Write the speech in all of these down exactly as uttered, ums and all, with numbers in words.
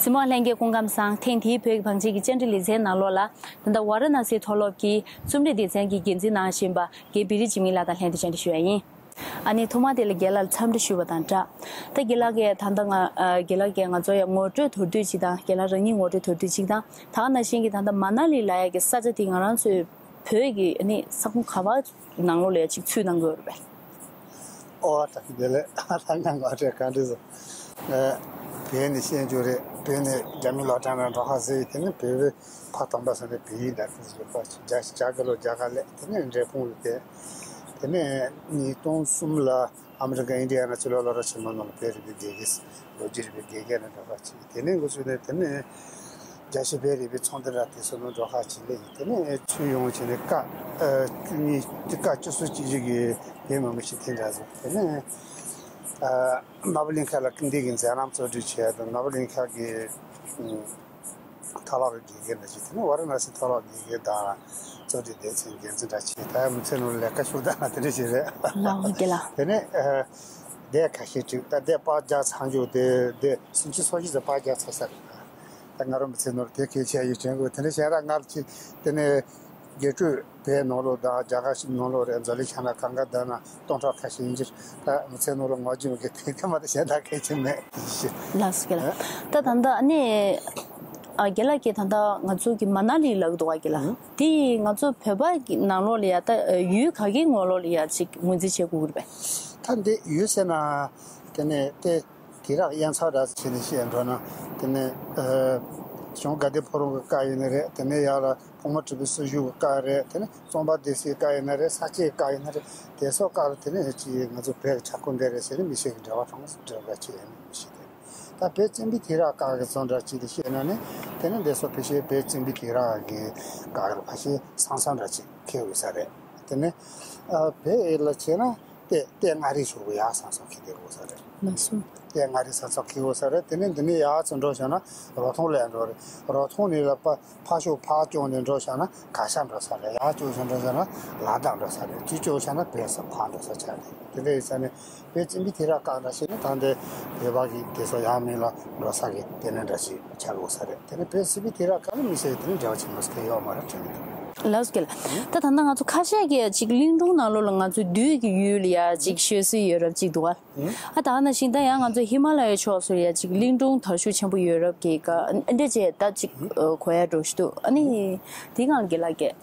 མི་མང་ལྷན་རྒྱས་སྐུ་ཁམས་བཟང་། ཐེངས་འདིའི་བོད་ཀྱི་བང་ཆེན་གྱི་བཅར་འདྲི་ལེ་ཚན་ནང་ལོགས་ལ། ད་ལྟ་ཝཱ་ར་ཎ་སིའི་མཐོ་སློབ་ཀྱི་རྩོམ་སྒྲིག་སྡེ་ཚན་གྱི་འགན་འཛིན་གནང་བཞིན་པ་རྒན་བི་རི་འཇིགས་མེད་ལགས་དང་ལྷན་དུ་བཅར་འདྲི་ཞུ་ཡ་ཡིན། ཨ་ནི་ཐོག་མ་དེ་ལ་རྒན་ལགས་ལ་འཚམས་འདྲི་ཞུ་བ་དང་སྦྲགས། ད་རྒན་ལགས་ཀྱིས་ད་ལྟ་ང་ཨ་རྒན་ལགས་ཀྱིས་ང་ཚོ་ཡང་ངོ་སྤྲོད་མདོར་བསྡུས་ཅིག་དང་། རྒན་ལགས་རང་ཉིད་ངོ་སྤྲོད་མདོར་བསྡུས་ཅིག་དང་། ད་ག་ནང་བཞིན་གྱི་ད་ལྟ་མ་ན་ལི་ལབ་ཡ་གི་ས་ཆ་དེ་ང་རང་ཚོའི་བོད་ཀྱི་ཨ་ནི་ས་ཁོངས་ག་བ་ནང་ལོགས་ལ་ཡ་ཅིག་ཚུད་གནང་དགོས་རེད་པས། ཨོ་ད་དེ་ལས་ད་ང་ང་རེད་ག་འདྲ་སོ། ཨ་བོད་ནས་བཤད་རྒྱུ་རེད། བོད་ནས་རྒྱ་མི་ལོ་གྲངས་ལ་འགྲོ་ཁ་ཟེར་བའི་དེ་ནི་བོད་པའི་ཕ་དམ་པ་ས་ནས་བོད་ཡིག་འདྲ་ཟེར་བ་རྒྱ་རྒྱ་གི་ལོ་རྒྱ་གར་ལས་དེ་ནས་འབྲས་སྤུངས་ལ་བསྡད། དེ་ནས་ཉིས་སྟོང་གསུམ་ལ་ཨ་མི་རི་ཀ་ཨིན་ཌི་ཡ་ན་ཆུ་ལོག་སློབ་གྲྭ་ཆེན་མོ་ནང་ལ་བོད་རིག་པའི་དགེ་རྒན་ལོ་རྒྱུས་རིག་པའི་དགེ་རྒན་ལ་འགྲོ་ཁ་བྱས། དེ་ནས་འགོ་ཚུགས་ནས་དེ་ནས་རྒྱལ་སྤྱིའི་བོད་རིག་པའི་ཚོགས་འདུ་འདྲ་དེ་ཚོ་ནང་འགྲོ་ཁ་བྱས་ལས་ཡིན། དེ་ནས་ཚུར་ཡོང་བྱས་ནས་ཀ་ཨ་བཅུ་གཉིས་ཀ་བཅུ་གསུམ་བཅུ་བཞི་གི་བོད་མི་མང་སྤྱི་འཐུས་འདྲ་ཟེར། དེ་ནས་ཨ་ནོར་བུ་གླིང་ཁ་ལ་སྐུ་མདུན་གྱི་མཛད་རྣམ་གཙོ་སྒྲིག་བྱས་དང་། ནོར་བུ་གླིང་ཁ་གི་ཨ་མཐོ་སློབ་ཀྱི་དགེ་རྒན་འདྲ་བྱས། དེ་ནས་ཝཱ་ར་ཎ་སི་མཐོ་སློབ་དགེ་རྒན་དང་གཙོ་སྒྲིག་སྡེ་ཚན་འགན་འཛིན་འདྲ་བྱས། ད་ཡང་མི་ཚེ་ནང་ལས་ཀ་ཞུ་སྟངས་དེ་འདྲ་ཞིག་རེད། ལགས་འོ་རྒན་ལགས། དེ་ནས་ཨ་སྡེ་ཁ་ཤས་བསྒྲིགས། ད་སྡེ་པར་རྒྱག་ཚར་རྒྱུ་དེ་སྡེ་སུམ་ཅུ་སོ་བཞི་ཙམ་པར་རྒྱག་ཚར་ས་རེད། ད་ང་རང་མི་ཚེ་ནང་དེ་གལ་ཆེ་ཡོད་དྲན་གོ། དེ་ནས་གཞན་ར་ང་ལ་ཅིག་དེ་ནས་དགེ་ཕྲུག་བོད་ནང་ལོགས་དང་རྒྱ་གར་ནང་ལོགས་རེད། འཛམ་གླིང་ཁྱོན་ལ་གང་ག་བསྡད་ན་སྟོང་ཕྲག་ཁ་ཤས་ཡིན་གྱི། ད་མི་ཚེ་ནང་ལ་ངོ་རྒྱུས་མི་དགེ་དེ་ག་མ་གཏོགས་གཞན་དག་གལ་ཆེ་མེད། ལགས་སོ་རྒན་ལགས། ད་ད་ལྟ་ཨ་ནི་ཨ་རྒན་ལགས་ཀྱིས་ད་ལྟ་ང་ཚོ་གི་མ་ན་ལི་ལབ་འདུག་ག་རྒན་ལགས། དེ་ང་ཚོ་བོད་པ་གི་ནང་ལོགས་ལ་ཡ་ད་ཡུལ་ག་གེ་ངོས་ལོགས་ལ་ཡ་ཅིག་ངོས་འཛིན་བྱེད་དགོས་ཀྱི་རེད་པས། ད་འདི་ཡུལ་ཟེར་ན་དེ་ནས་དེ་དེ་རག་དབྱངས་འཚག་འདྲ་བྱས་ནས་བཤད་འགྲོ་ན། དེ་ནས་ཨ་གཞུང་དགའ་ལྡན་ཕོ་བྲང་གི་སྐབས་ཡིན་ན་རེད། དེ་ནས་ཡར་ལ་ཕག་མོ་གྲུ་པའི་སྲི་ཞུ་གི་སྐབས་རེད། དེ་ནས་གཙང་པ་སྡེ་སྲིད་སྐབས་ཡིན་ན་རེད། ས་སྐྱའི་སྐབས་ཡིན་ན་རེད། དེ་ཚོ་སྐབས་ལ་དེ་ནས་ཅིག་ང་ཚོ་བོད་ཀྱི་ཁྱབ་ཁོངས་འདི་རེད་ཟེར་ནས་མི་ཤེས་གི། འབྲེལ་བ་གྲོང་འབྲེལ་བ་ཅིག་ཡིན་ནི་མི་ཤེས་དེ། ད་བོད་བཙན་པོའི་དུས་རབས་སྐབས་ཀྱི་བཟོ་འདྲ་ཅིག་ལ་བཤད་ན་ནི། དེ་ནས་འདི་ཚོ་ཕལ་ཆེར་བོད་བཙན་པོའི་དུས་རབས་ཀྱི་སྐབས་ལ་ཕལ་ཆེར་ས་མཚམས་འདྲ་ཅིག་འཁེལ་དགོས་ས་རེད། དེ་ནས་ཨ་བོད་ལ་བྱས་ན་ཏེ་ཏེ་མངའ་རིས་ཟེར་བ་ཡར་ས་མཚམས་འཁེལ་དེ་འགྲོ་ས་རེད། ལགས་སོ། ཏེ་མངའ་རིས་ས་མཚམས་འཁེལ་འགྲོ་ས་རེད། དེ་ནས་འདི་ནས་ཡར་ཚུར་འགྲོ་བྱུང་ན་རོ་ཐོང་ལ་འགྲོ་རེད། རོ་ཐོང་ནས་ལ་པ་ཕར་ཕྱོགས་ཕར་ཕྱོགས་ནས་འགྲོ་བྱུང་ན་གར་ཞ་འགྲོ་ས་རེད། ཡར་ཕྱོགས་སུ་འགྲོ་བྱུང་ན་ལ་དྭགས་འགྲོ་ས་རེད། ཚུར་ཕྱོགས་བྱུང་ན་བལ་ས་ཕར་འགྲོ་ས་ཆགས་རེད། དེ་འདྲ་ཡིན་ས་ནས་བོད་བཙན་པོའི་དུས་རབས་སྐབས་འདྲ་ཞིག་ནི་ད་ལྟའི་བོད་པ་གི་དེ་ཚོ་ཡར་མི་ལ་འགྲོ་ས་གི་དེ་ནས་འདྲ་ཞིག་ཆགས་འགྲོ་ས་རེད། དེ་ནས་བོད་སིལ་བུའི་དུས་རབས་སྐབས་ལ་མི་ཟེར་དེ་ནས་འབྲེལ་བ་ཆེན་པོ་ཞིག་ཡོད་མ་རེད་དྲན་གི་འདུག་ལགས་སོ་རྒན་ལགས། ད་ད་ལྟ་ང་ཚོ་ཁ་ཤས་ཀྱིས་ཅིག་གླིང་སྒྲུང་ནང་ལོགས་ལ་ང་ཚོ་བདུད་ཀྱི་ཡུལ་ལ་ཡ་ཅིག་ཤོད་སྲོལ་ཡོད་རབས་ཅིག་འདུག་ག་ཨ་ད་ནང་བཞིན་ད་ཡང་ང་ཚོ་ཧི་མ་ལ་ཡའི་ཕྱོགས་སུ་ཡ་ཅིག་གླིང་སྒྲུང་དར་ཤུགས་ཆེན་པོ་ཡོད་རབས་ཀྱི་ཀ་ཨ་འདྲ་ཅིག་ད་ཅིག་གོ་ཡ་འགྲོ་ཞིག་འདུག་ཨ་ནི་དེའི་སྒང་ལ་རྒན་ལགས་ཀྱིས་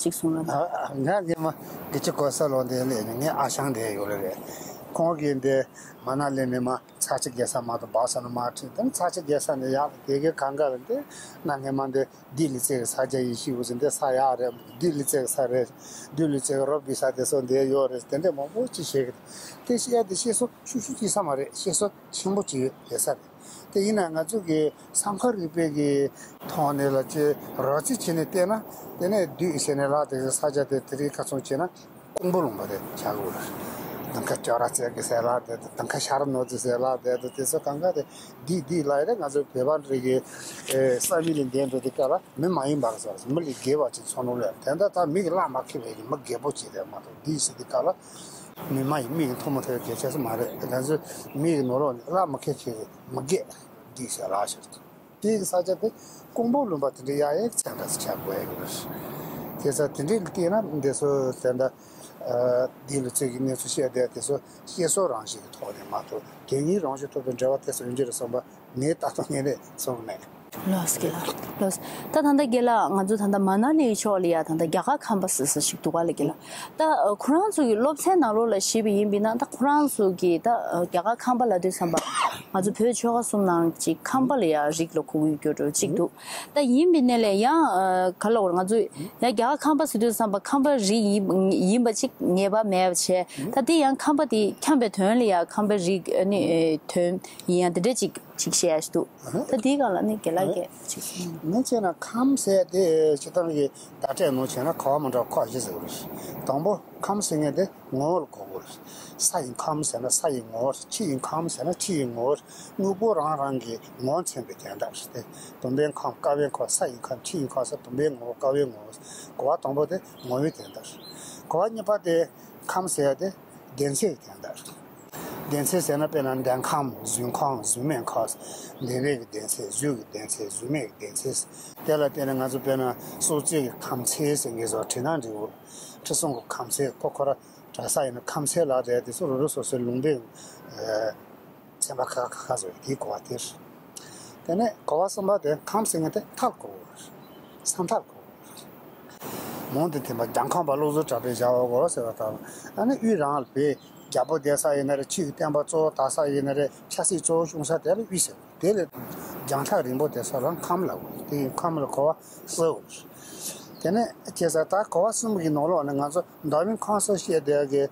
ཅིག་གསུང་རོགས་གནང་། ང་སྔས་མ་དགེ་བཅུ་གོ་ས་ལོ་འདི་ལས་ནི་ངའི་ཨ་ཞང་འདི་ཡོད་རེད། ཁོང་གིས་འདི་མ་ན་ལི་ནས་མར་ཚྭ་ཁྱི་རྒྱལ་ས་མ་གཏོགས་བལ་ས་ནས་མར་ཁྲིད། དེ་ནས་ཚྭ་ཁྱི་རྒྱལ་ས་ནས་ཡར་དེ་གའི་གང་ག་ལ་འདི་གནའ་སྔས་མ་འདི་བདུད་ལུས་རྩལ་གྱི་ས་ཆ་ཡིན་ཞིག་འོ་ཟེར། འདི་ས་ཡག་རེད། བདུད་ལུས་རྩལ་གྱི་ས་རེད། བདུད་ལུས་རྩལ་གྱི་རོ་སྦིས་ས་དེ་ཚོ་འདི་ཡོད་རེད། དེ་འདྲ་མང་པོ་ཅིག་བཤད་གི། དེ་བཤད་དེ་བཤད་སྲོལ་ཤུགས་ཤུགས་ཅིག་ས་མ་རེད། བཤད་སྲོལ་ཆེན་པོ་ཅིག་ཡོད་ས་རེད། དེ་ཡིན་ན་ང་ཚོ་གི་སེམས་ཁམས་རིག་པའི་གི་ཐོག་ནས་ལ་ཅིག་རོབ་རྩིས་བྱས་ནས་བལྟས་ན། དེ་ནས་བདུད་ཟེར་ནས་ལབ་དེ་ས་ཆ་དེ་དེ་རིང་ཁ་ཚོན་བྱས་ན་ཀོང་པོ་ལུང་པ་དེ་ཆགས་ཀྱི་ཡོད་རེད། དུང་དཀར་ཅོག་ར་རྩེ་གི་ཟེར་ལབ་དེ་དང་། དུང་དཀར་ཤ་ར་ནོར་བུ་ཟེར་ལབ་དེ་དང་། དེ་ཚོ་གང་ག་དེ་བདུད་བདུད་ལབ་ཡ་རེད། ང་ཚོ་བོད་པ་འདྲ་གི་ས་མིག་ལས་འདས་འགྲོ་དུས་སྐབས་ལ་མི་མ་ཡིན་པར་ཟེར། མི་ལས་བརྒལ་བ་ཅིག་ཚོར་ནོ་ལས། དེ་འདྲ་ད་མིག་གིས་བརླག་མ་ཁེལ་བའི་གི་མི་རྒད་པོ་ཅིག་རེད་མ་གཏོགས། བདུད་ཟེར་དུས་སྐབས་ལ་མི་མ་ཡིན། མིག་གིས་མཐོང་མ་ཐུབ་པའི་གལ་ཆེ་ས་མ་རེད། ང་ཚོ་མིག་གི་ནང་ལོགས་ནས་བརླག་མ་ཁེལ་ཁེལ་གི་མི་རྒད་བདུད་ཟེར་ལབ་ཤག་དེའི་ས་ཆ་དེ་ཀོང་པོ་ལུང་པ་དེ་འདྲའི་ཡག་ཡག་ཚད་འདྲ་ཞིག་ཆགས་དགོས་ཡ་ཡོད་རེད། དེ་ཚོ་དེ་འདྲའི་ལ་བལྟས་ན་འདི་ཚོ་ད་ལྟ་ཨ་བདུད་ལུས་རྩལ་གྱི་གནས་ཚུལ་བཤད་བསྡད་དེ་ཚོ་བཤད་སྲོལ་རང་བཞིན་གྱི་ཐོག་ནས་མ་གཏོགས་དོན་སྙིང་རང་བཞིན་ཐོག་ཏུ་འབྲེལ་བ་དེ་ཚོ་ཡོང་གི་རེད་བསམ་པ་ངའི་ལྟ་སྟངས་ངོས་ནས་ཚོར་གི་མེད། ལགས་སོ་རྒན་ལགས། ལགས་སོ། ད་ད་ལྟ་རྒན་ལགས་ང་ཚོ་ད་ལྟ་མ་ན་ལིའི་ཕྱོགས་ལ་ཡ་ད་ལྟ་རྒྱ་གར་ཁམས་པ་ཟེར་ས་ཞིག་འདུག་ག་ལགས་རྒན་ལགས། ད་ཁོ་རང་ཚོ་གི་སློབ་ཚན་ནང་ལོགས་ལ་གཞིགས་པ་ཡིན་པ་ཡིན་ན། ད་ཁོ་རང་ཚོ་གི་ད་རྒྱ་གར་ཁམས་པ་ལབ་དུས་ཙམ་པ་ང་ཚོ་བོད་ཆོལ་ཁ་གསུམ་ནང་ཅིག་ཁམས་པ་ལབ་ཡ་རིགས་ལ་གོ་གི་ཡོད་འགྲོ་ཅིག་འདུག་ད་ཡིན་པའི་ནས་ལས་ཡང་ག་ལབ་དགོས་རེད། ང་ཚོ་ཡང་རྒྱ་གར་ཁམས་པ་ཟེར་དུས་ཙམ་པ་ཁམས་པ་རིགས་ཡིན་ཡིན་པ་ཅིག་ངེས་པ་མེད་པ་བྱས། ད་དེ་ཡང་ཁམས་པ་དེ་འཁྱམས་པའི་དོན་ལ་ཡ་ཁམས་པ་རིགས་ནི་དོན་ཡིན་ཡང་དེ་འདྲ་ཅིག་ཅིག་བཤད་ཡ་ཞིག་འདུག་ད་དེའི་སྒང་ལ་ནི་རྒན་ལགས་ཀྱིས་ཅིག་གསུངས། ངས་བྱས་ན་ཁམས་ཟེར་དེ་སྤྱིར་བཏང་གི་བརྡ་སྤྲོད་ནང་བྱས་ན་ཁག་མི་འདྲ་ཁག་བཞི་ཟེར་གི་རེད། དང་པོ་ཁམས་ཟེར་མཁན་དེ་ངོ་བོ་ལ་གོ་དགོས་རེད། ས་ཡི་ཁམས་ཟེར་ན་ས་ཡི་ངོ་བོ་རེད། ཆུ་ཡི་ཁམས་ཟེར་ན་ཆུ་ཡི་ངོ་བོ་རེད། དངོས་པོ་རང་རང་གི་ངོ་བོ་མཚོན་པའི་དོན་དག་རེད་དེ། དུམ་པའི་ཁམས། ཀ་བའི་ཁམས། ས་ཡི་ཁམས། ཆུ་ཡི་ཁམས་ཟེར། དུམ་པའི་ངོ་བོ། ཀ་བའི་ངོ་བོ། གོ་བ་དང་པོ་དེ་ངོ་བོའི་དོན་དག་རེད། གོ་བ་གཉིས་པ་དེ་ཁམས་ཟེར་ཡ་དེ་གདན་སའི་དོན་དག་རེད། གདན་ཚད་ཟེར་ན་དཔེར་ན་འདན་ཁམས། གཟུན་ཁམས། གཟུན་མའི་ཁམས། འདན་མའི་གི་གདན་ཚད། གཟུན་གྱི་གདན་ཚད། གཟུན་མའི་གི་གདན་ཚད། དེ་ལ་བརྟེན་ནས་ང་ཚོ་དཔེར་ན་སྲོག་བཅད་ཀྱི་ཁམས་ཚད་ཟེར་མཁན་སོགས་བྲིས་ན་འགྲིག་གོ། ཁྲི་སྲོང་གི་ཁམས་ཚད། ཁོ་ཁོ་རང་གྲྭ་ས་ཡིན་ན་ཁམས་ཚད་ལབ་རེད། དེ་ཚོ་རུ་རུ་སོ་སོའི་ལུང་པའི་ཚན་པ་ཁག་ཁག་ཁག་ཟེར་དེའི་གོ་བ་དེ་རེད། དེ་ནས་གོ་བ་གསུམ་པ་དེ་ཁམས་ཟེར་མཁན་དེ་མཐའ་གོ་བ་རེད། ས་མཐའ་གོ་བ་རེད། མོ་འདི་ཐེམ་པ་རྒྱལ་ཁམས་པ་བློ་བཟོ་གྲགས་པས་བཞག་པ་གོ་ཟེར་བ་ལྟར། ཨ་ནི་དབུས་རང་ལ་བོད་རྒྱལ་པོ་བསྡད་ས་ཡིན་ན་རེད། ཆོས་ཀྱི་བསྟན་པ་གཙོ་བོ་དར་ས་ཡིན་ན་རེད། ཆབ་སྲིད་གཙོ་བོ་སྐྱོང་ས་དེ་ལ་དབུས་ཟེར། དེ་ལས་རྒྱང་ཐག་རིང་པོ་དེ་ཚོ་ལ་ཁམས་ལབ་དགོས། དེ་ཡིན་ཁམས་ལ་གོ་བ་གསལ་བོ་རེད། དེ་ནས་ཁྱེད་ས་ད་གོ་བ་གསུམ་གྱི་ནང་ལོགས་ནས་ང་ཚོ་མདོ་སྨད་ཁམས་སོགས་བཤད་བསྡད་ཀྱི་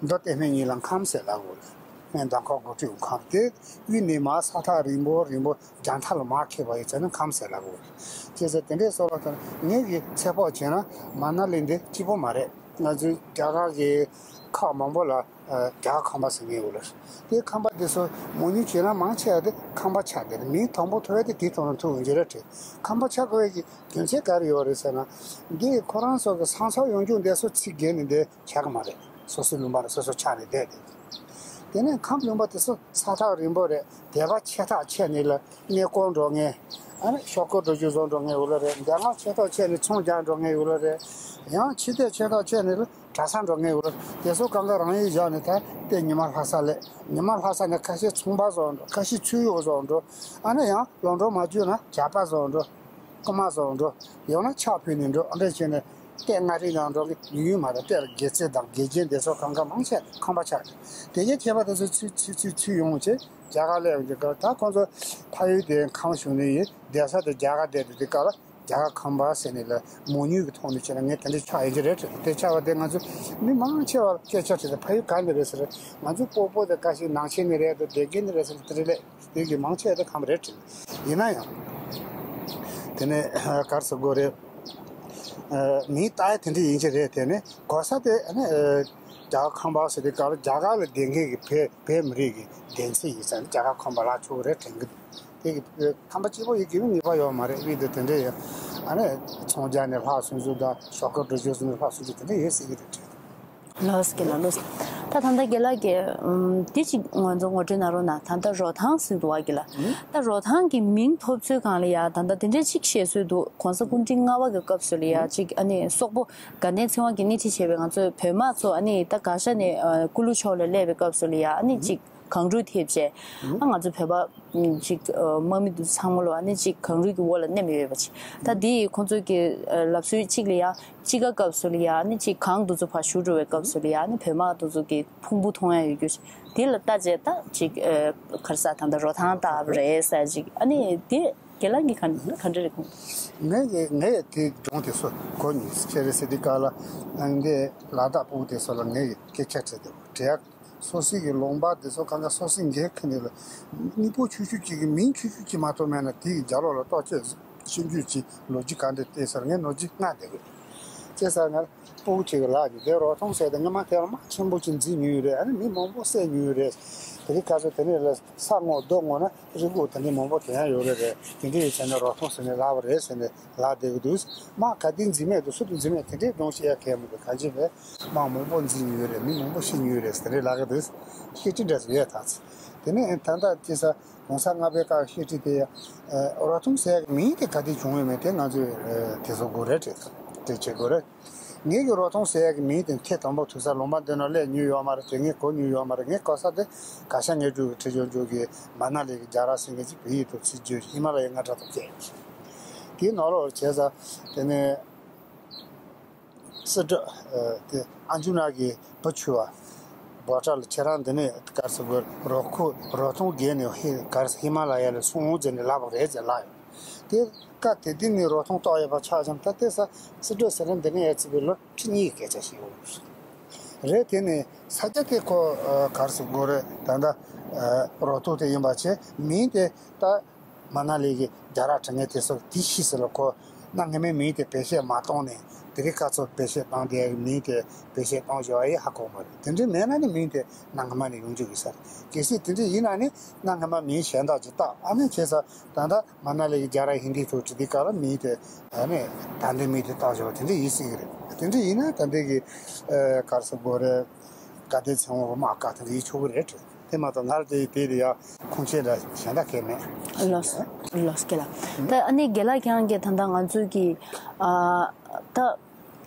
མདོ་སྟོད་སྨད་གཉིས་ལ་ཁམས་ཟེར་ལབ་དགོས་རེད། སྨད་མདོ་ཁམས་སྒོ་ཁྲི་ཁམས་དེ་དབུས་ནས་མར་ས་ཐག་རིང་པོ་རིང་པོ་རྒྱང་ཐག་ལ་མར་ཁེལ་བ་ཡིན་ཙང་ན་ཁམས་ཟེར་ལབ་དགོས་རེད། ཁྱེད་ས་དེ་འདྲའི་སོགས་ལ་ད་ངེད་ཀྱི་ཚོད་དཔག་བྱས་ན་མ་ན་ལི་འདི་གཅིག་པོ་མ་རེད། ང་ཚོའི་རྒྱ་གར་གྱི་ཁག་མང་པོ་ལ་རྒྱ་གར་ཁམས་པ་ཟེར་མཁན་ཡོད་རེད། དེ་ཁམས་པ་དེ་ཚོ་མོ་ཉུང་བྱས་ན་མང་ཆེ་བ་དེ་ཁམས་པ་ཆགས་བསྡད་རེད། མིང་དང་པོ་ཐོབ་ཡ་དེ་དེའི་ཐོག་ནས་ཐོབ་ཡོང་གི་རེད་དྲན། ཁམས་པ་ཆགས་དགོས་ཡ་གི་རྒྱུ་མཚན་ག་རེ་ཡོད་རེད་ཟེར་ན། འདི་ཁོ་རང་ཚོ་གི་ས་མཚམས་ཡོང་རྒྱུ་འདི་ཚོ་ཚིག་བརྒལ་ནས་འདི་ཆགས་ཀྱི་མ་རེད། སོ་སོའི་ལུང་པ་ལ་སོ་སོ་ཆགས་ནས་བསྡད་དེ། དེ་ནས་ཁམས་ལུང་པ་དེ་ཚོ་ས་ཐག་རིང་པོ་རེད། སྡེ་པ་ཆེ་ཐག་ཆད་ནས་ལ་གནས་སྐོར་འགྲོ་མཁན། ཨ་ནི་ཤོག་ཁག་འགྲོ་རྒྱུ་བཟོ་འགྲོ་མཁན་ཡོད་ལ་རེད། འདས་མ་ཆེ་ཐག་ཆད་ནས་ཚོང་རྒྱག་འགྲོ་མཁན་ཡོད་ལ་རེད། ཡང་ཕྱི་སྡེ་ཆེ་ཐག་ཆད་ནས་ལ་གྲྭ་ས་འགྲོ་མཁན་ཡོད་ལ། དེ་ཚོ་གང་ག་རང་ཡིག་བཞག་ནས་ད་ལྟའི་ཉི་མ་ལྷ་ས་སླེབས། ཉི་མ་ལྷ་ས་ནས་ཁ་ཤས་ཚོང་པ་བཟོ་འགྲོ། ཁ་ཤས་ཚུར་གཡོག་བཟོ་འགྲོ། ཨ་ནི་ཡང་ལོ་འགྲོ་མ་བརྒྱུད་ན་ཇག་པ་བཟོ་འགྲོ། རྐུ་མ་བཟོ་འགྲོ། ཡང་ན་ཕྱག་ཕུལ་ནས་འགྲོ། ཨ་འདྲ་བྱས་ནས་ལྟས་ལྔ་རིག་ནང་འགྲོ་གི་ཡུལ་ཡུལ་མ་རེད། དཔེར་ན་དགེ་ཚུལ་དང་དགེ་རྒན་དེ་ཚོ་གང་ག་མང་ཆེ་ཁམས་པ་ཆགས་ཀྱི། དེ་གའི་མཁས་པ་དེ་ཚོ་ཚུར་ཚུར་ཚུར་ཚུར་ཡོང་བྱས་རྒྱ་གར་སླེབས་ཡོང་གི་སྐབས། ད་ཁོང་ཚོ་ཕ་ཡུལ་དེ་ཁམས་བྱུང་ནས་ཡིན། བསྡད་ས་དེ་རྒྱ་གར་བསྡད་དུས་དེ་སྐབས་ལ་རྒྱ་གར་ཁམས་པ་ཟེར་ནས་ལ་མོ་ཉུང་གི་ཐོག་ནས་བྱས་ན་ངས་དེ་འདྲ་ཆགས་ཡོང་གི་རེད་དྲན། དེ་ཆགས་པ་དེ་ང་ཚོ་མི་མང་ཆེ་བར་སྐད་ཆ་དྲིས་ཏེ་ཕ་ཡུལ་ག་ནས་རེད་ཟེར། ང་ཚོ་སྤོ་བོ་དེ་ག་ཞིག་ནང་ཆེན་ནས་རེད་དོ། སྡེ་དགེ་ནས་རེད་ཟེར་དེ་འདྲ་ལས། དེ་གི་མང་ཆེ་བ་དེ་ཁམས་རེད་དྲན། ཡིན་ན་ཡང་། དེ་ནས་ག་རེ་ཟེར་དགོས་རེད། ཨ། མིང་བཏགས་ཡ་དེ་འདྲ་ཡིན་གྱི་རེད། དེ་ནས་གོ་ས་དེ་ཨ་ནི་ཨ། རྒྱ་གར་ཁམས་པ་ཟེར་དུས་སྐབས་ལ་རྒྱ་གར་ལ་བསྡད་མཁན་གྱི་བོད་བོད་མི་རིགས་ཀྱི་གདན་ཚད་ཡིན་ཙང་རྒྱ་གར་ཁམས་པ་ལབ་ཆོག་གི་རེད་དྲན་གྱི་འདུག་དེ་གི་ཁམས་པ་གཅིག་པོ་ཡིན་གྱི་མིན་ངེས་པ་ཡོད་མ་རེད། དབུས་དེ་དེ་འདྲ་ཡོད། ཨ་ནི་ཚོང་རྒྱག་ནས་ལྷག་སོང་ཚུལ་དང་ཤོག་ཁག་འགྲོ་རྒྱུ་སོང་ནས་ལྷག་སོང་ཚུལ་དེ་འདྲ་ཡོད་སྲིད་ཀྱི་རེད་དྲན། ལགས་སོ་རྒན་ལགས། ལགས་སོ། ད་ད་ལྟ་རྒན་ལགས་ཀྱིས་ཨམ། འདི་གཅིག་ང་ཚོ་ངོ་སྤྲོད་གནང་རོགས་གནང་། ད་ལྟ་རོ་ཐང་ཟེར་འདུག་བ་གི་ལ། ཨུ། ད་རོ་ཐང་གི་མིང་ཐོབ་ཚུལ་སྒང་ལ་ཡ་ད་ལྟ་དེ་འདྲའི་གཅིག་བཤད་སྲོལ་འདུག་གོང་ས་སྐུ་ཕྲེང་ལྔ་པ་གི་སྐབས་སུ་ལ་ཡ་གཅིག་ཨ་ནི་སོག་པོ་དགའ་ལྡན་ཚེ་དབང་གིས་སྣེ་ཁྲིད་བྱས་པའི་ང་ཚོའི་བོད་དམག་ཚོ་ཨ་ནི་ད་ག་ཤ་ནས་ཨ། ཀུ་ལུ་ཕྱོགས་ལ་སླེབས་པའི་སྐབས་སུ་ལ་ཡ་ཨ་ནི་གཅིག་གངས་རུད་ཐེབས་བྱས། ཨ། ང་ཚོ་བོད་པ་ཅིག་ཨ། དམག་མི་དེ་ཚང་མ་ལོ་ཨ་ནི་ཅིག་གངས་རུད་ཀྱི་འོག་ལ་མནན་ཡོད་པ་ཅིག་ད་དེ་ཁོང་ཚོ་གི་ཨ། ལབ་སྲོལ་གཅིག་ལ་ཡ་དཔྱིད་ཀ་སྐབས་སུ་ལ་ཡ་ཨ་ནི་ཅིག་གངས་དེ་ཚོ་ཕར་ཞུ་འགྲོ་བའི་སྐབས་སུ་ལ་ཡ་ཨ་ནི་བོད་དམག་དེ་ཚོ་གི་ཕུང་པོ་མཐོང་ཡ་ཡོད་རྒྱུ་ཅིག་དེ་ལ་ལྟ་བྱས་ད་ཅིག་ཨ། ག་རེ་ཟེར་ད་ལྟ་རོ་ཐང་བཏགས་པ་རེད་ཟེར་ཅིག་ཨ་ནི་དེ་རྒན་ལགས་ཀྱིས་ག་ག་འདྲ་རེད་ཁོང་། ངས་ངས་དེ་སྒྲུང་དེ་ཚོ་གོ་མྱོང་། ཅི་རེད་ཟེར་དུས་སྐབས་ལ་འདི་ལ་དྭགས་ཕྲུ་གུ་དེ་ཚོ་ལ་ངས་སྐད་ཆ་དྲིས་འདུག་དྲི་ཡ། སོ་སོའི་གི་ལུང་པ་དེ་ཚོ་གང་ག་སོ་སོའི་འགན་ཁུར་ནས་ལ། གཉིས་པོ་ཆུང་ཆུང་གཅིག་གི་མིང་ཆུང་ཆུང་གཅིག་མ་གཏོགས་མེད་ན་དེ་ཡི་རྒྱབ་ལོགས་ལ་གཏོ་བཅོས་ཤེས་རྒྱུ་ཅིག་ལོ་རྒྱུས་ག་འདྲ་བལྟས་ཟེར་ངས་ལོ་རྒྱུས་སྔ་བསྡད་དགོས། བལྟས་ཟེར་ང་ཕྲུ་གུ་ཅིག་གི་ལག་གི་དེ་རོ་ཐུང་ཟེར་དེ་ངས་མ་དེ་ལ་མ་ཆེན་པོ་ཅིག་འཛིན་མྱོང་ཡོད་རེད། ཨ་ནི་མི་མང་པོ་བསད་མྱོང་ཡོད་རེད། དེ་རིང་ཁ་སང་དེ་ནས་ལ་ས་སྔོག་རྡོ་སྔོག་ན་རི་སྒུག་དེ་འདྲའི་མང་པོ་ཐོན་ཡ་ཡོད་རེད། རེད་དེ་འདྲ་ཡོད་ཟེར་ནས་རོ་ཐུང་ཟེར་ནས་ལབ་པ་རེད་ཟེར་ནས། ལག་བདེ་གི་འདུག་མ་ག་དེ་འཛིན་མེད་དུ་སུ་དུ་འཛིན་མེད་དེ་འདྲའི་སྒྲུང་བཤད་ཡ་གལ་མི་འདུག་གང་ཅི་བས་དམག་མང་པོ་འཛིན་ཡོད་རེད། མི་མང་པོ་ཤི་ཡོད་རེད་ཟེར་རེད་ལབ་གི་འདུག་བཤད་ཁྲི་འདྲ་ཟེར་ཡས་ཐག་ཚེ། དེ་ནས་ད་ལྟ་ཅི་ས་གོང་ས་ལྔ་པའི་སྐབས་བཤད་ཁྲི་དེ་ཡ་རོ་ཐུང་ཟེར་ཡ་གི་མིང་དེ་ག་དེ་བྱུང་ཡོད་མེད་དེ་ང་ཚོས་དེ་ཚོ་དགོས་རེད་དྲན་དྲན་བྱེད་དགོས་རེད། ངེད་ཀྱི་རོ་ཐུང་ཟེར་ཡ་གི་མིང་དེ་ཐེངས་དང་པོ་ཐོས་ས་ལུང་པ་འདི་ནང་སླེབས་མྱོང་ཡོད་མ་རེད་དྲན། ངས་གོ་མྱོང་ཡོད་མ་རེད། ངས་གོ་ས་དེ་ག་ཤ་ངའི་ཕྲུ་གུ་ཁྲི་སྐྱོང་ཕྲུ་གུ་གི་མ་ན་ལི་གི་རྒྱ་ར་ཟེར་མཁན་ཅིག་བོད་ཡིག་ཐོག་ཚིག་བརྗོད་ཧི་མ་ལ་ཡའི་རྔ་སྒྲ་ཐོག་བསྐྱལ་ཡོད། དེའི་ནང་ལོགས་བྱས་ཙང་དེ་ནས་སི་ཏྲ་དེ་ཨན་ཇུ་ན་གི་བུ་ཆུ་བ་བོ་ཊ་ལ་ཁྱེད་རང་འདི་ནས་གར་སི་གོ་རོ་ཁུ་རོ་ཐུང་བརྒལ་ནས་ཧི་གར་སི་ཧི་མ་ལ་ཡ་ལ་སོང་ཟེར་ནས་ལབ་པ་རེད་ཟེར་ལབ་ཡོད། དེ་སྐབས་དེ་དུས་ནས་རོ་ཐུང་ཏོག་ཡོད་པ་ཆགས་ཀྱང་ད་ལྟའི་ས་སི་ཏྲ་ཟེར་ན་འདི་ནས་ཡར་བརྩིས་པའི་ལོ་ཁྲི་གཉིས་ཀྱི་སྐད་ཆ་ཞིག་ཡོད་རེད། དེ་ནས་ས་སྐྱ་དེ་ཁོ་གར་སི་གོ་རེད། ད་ལྟ་རོ་ཐུང་དེ་ཡིན་པ་བྱས་མིང་དེ་ད། མ་ན་ལི་གི་རྒྱ་ར་དྲི་ངན་དེ་སོགས་དེ་ཤི་ཟེར་ལ་ཁོ་གནའ་སྔ་མའི་མིང་དེ་བེད་སྤྱད་མ་བཏང་ནས་དེ་རིང་ཁ་ཚོ་བེད་སྤྱད་བཏང་དེ་མིང་དེ་བེད་སྤྱད་བཏང་བཞག་ཡིན་ཧ་གོ་མ་རེད། དེ་འདྲ་མེད་ན་ནི་མིང་དེ་གནའ་སྔ་མ་ནས་ཡོང་རྒྱུ་ཡིན་ས་རེད། གལ་སྲིད་དེ་འདྲ་ཡིན་ན་ནི་གནའ་སྔ་མ་མིང་གཞན་དག་ཅིག་བཏགས་ཨ་ནི་བྱས་ས་ད་ལྟ་མ་ན་ལི་གི་རྒྱ་ར་ཧིན་དི་ཐོག་བྲིས་དུས་སྐབས་ལ་མིང་དེ་ཨ་ནི་ད་ལྟའི་མིང་དེ་བཏགས་བཞག་དེ་འདྲ་ཡིན་སྲིད་ཀྱི་རེད། དེ་འདྲ་ཡིན་ན་ད་ལྟའི་གི་གར་སི་གོ་རེད་ག་དེ་ཚེ་དབང་དམག་སྐབས་དེ་འདྲ་ཡིན་ཆོག་གི་རེད། དེ་མ་གཏོགས་ང་རང་དེ་དེ་ལ་ཡང་ཁུངས་སྐྱེལ་འདྲ་གཞན་དག་གས་མེད། ལགས་སོ། ལགས་སོ་ལགས། ད་ཨ་ནི་རྒན་ལགས་ཁྱེད་རང་གིས་ད་ལྟ་ང་ཚོའི་གི་ཨ་ད་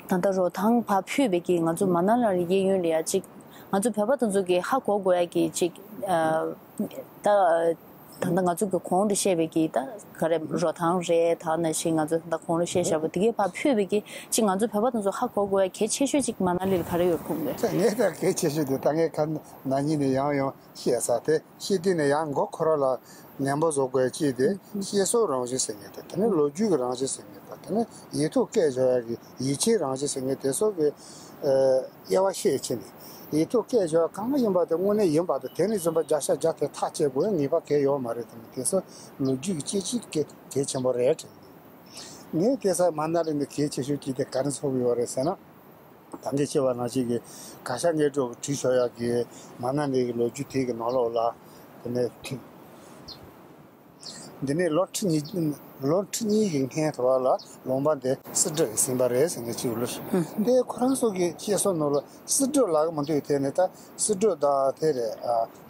ད་ལྟ་རོ་ཐང་ཕར་ཕུད་པའི་གི་ང་ཚོ་མ་ན་ལི་གཡས་གཡོན་ལ་ཡ་ཅིག་ང་ཚོ་བོད་པ་དེ་ཚོ་གི་ཧ་གོ་དགོས་ཡ་གི་ཅིག་ཨ་ད། ད་ལྟ་ང་ཚོ་གི་གོང་དུ་བཤད་པའི་གི་ད་ག་རེ་རོ་ཐང་རེད། ད་ནང་བཞིན་ང་ཚོ་ད་གོང་ལ་བཤད་བཞག་པ་དེ་གའི་ཕར་ཕུད་པའི་གི་ཅིག་ང་ཚོ་བོད་པ་དེ་ཚོ་ཧ་གོ་དགོས་ཡ་གལ་ཆེ་ཤོས་ཅིག་མ་ན་ལི་ལ་ག་རེ་ཡོད་ཁུངས་རེད། ངས་ད་གལ་ཆེ་ཤོས་དེ་ད་ངས་ཁ་ན་ཉིན་ནས་ཡང་ཡང་བཤད་ས་དེ་བཤད་དུས་ནས་ཡང་མགོ་ཁོ་ར་ལ་ནན་པོ་བཟོ་དགོས་ཅིག་དེ་བཤད་སྲོལ་རང་བཞིན་ཟེར་མཁན་དང་དེ་ནས་ལོ་རྒྱུས་ཀྱི་རང་བཞིན་ཟེར་མཁན་དང་དེ་ནས་ཡིག་ཐོག་སྐད་བརྗོད་ཡ་གི་ཡིག་ཆའི་རང་བཞིན་ཟེར་མཁན་དེ་ཚོ་གི་དབྱེ་བ་ཤེས་བྱས་ནས་ཡིག་ཐོག་སྐད་བརྗོད་གང་ཡིན་པ་དེ་དངོས་གནས་ཡིན་པ་དང་དེ་ནས་བཟུང་པ་བརྒྱ་ཆ་བརྒྱ་དེ་ཐག་བཅད་དགོས་ངེས་པ་གལ་ཡོད་མ་རེད། དེ་ནི་དེ་ཚོ་ལོ་རྒྱུས་ཀྱི་དཔྱད་ཆོས་གལ་གལ་ཆེན་པོ་རེད་དྲན། ངས་དེ་ས་མ་ན་ལི་ནི་གལ་ཆེ་ཤོས་ཀྱི་དེ་ག་རེ་ཚོར་གི་ཡོད་རེད་ཟེར་ན། ད་གིན་བཤད་པ་ནང་བཞིན་གྱི་ག་ཤ་ངས་འགྲོ་བྲིས་ཤོག་ཡག་གི་མ་ན་ལི་གི་ལོ་རྒྱུས་དེ་གི་ནང་ལོགས་ལ་དེ་ནས། འདི་ནས་ལོ་ཁྲི་གཉིས་ལོ་ཁྲི་གཉིས་ཀྱི་སྔོན་དུ་བ་ལ་ལུང་པ་འདི་སི་ཏྲ་གིས་ཟིན་པ་རེད་ཟེར་ནས་ཅིག་ལོ། དེ་ཁོ་རང་ཚོ་གི་བཤད་སྲོལ་ནང་ལ་སི་ཏྲ་ལབ་གི་མི་འདུག་དེ་ནས་ད་སི་ཏྲ་དང་དེ་རེད།